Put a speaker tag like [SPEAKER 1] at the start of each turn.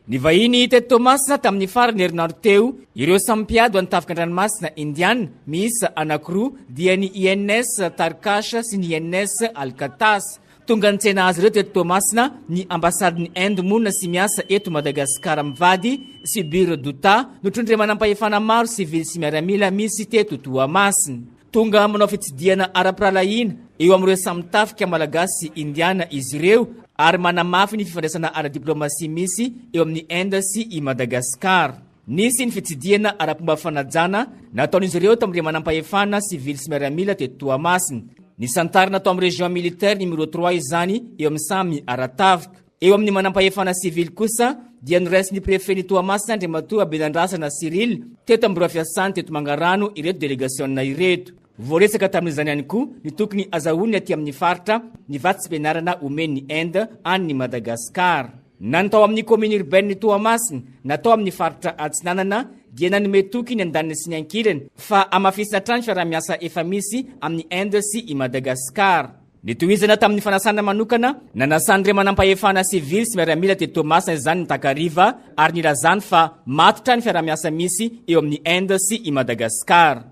[SPEAKER 1] Nivahiny teto Toamasina tamin'ny faran'ny herinandro teo ireo samy mpiady ho an'ny tafika an-dranomasina Indiana miisa anankiroa dia ny INS Tarkash sy ny INS Alcatas. Tonga nitsena azy ireo teto Toamasina ny ambasadin'i Inde monina sy miasa eto Madagasikara mivady, Subir Dutta, notrondrina manampahefana maro sivily sy miaramila misy teto Toamasina. Tonga manao fitsidihana ara-pirahalahiana eo amin'ireo samy tafika malagasy sy indiana izy ireo ary manamafy ny fifandraisana ara-diplaomasia misy eo amin'i Inde sy i Madagasikara. Nisy ny fitsidihana ara-pomba fanajana nataon'izy ireo tamin'ireo manampahefana sivily sy miaramila teto Toamasina. Nisantarina tao amin'ny Région militaire numéro trois izany eo amin'ny samy ara-tafika. Eo amin'ny manampahefana sivily kosa dia noraisin'ny Prefet-n'i Toamasina Andriamatoa Benandrasana Cyril teto amin'ny birao fiasany teto Mangarano ireto delegasiona ireto. Voaresaka tamin'izany ihany koa ny tokony azahoan'ny aty amin'ny faritra ny vatsim-pianarana omen'ny Inde an'i Madagasikara. Na ny tao amin'ny commune urbaine-n'i Toamasina na tao amin'ny faritra Atsinanana dia nanome toky ny andaniny sy ny ankilany fa hamafisina hatrany fiaraha-miasa efa misy amin'ny Inde sy i Madagasikara. Nitohizana tamin'ny fanasana manokana nanasan'ireo manampahefana sivily sy miaramila teto Toamasina izany ny takariva ary nilazany fa matotra ny fiaraha-miasa misy eo amin'i Inde sy i Madagasikara.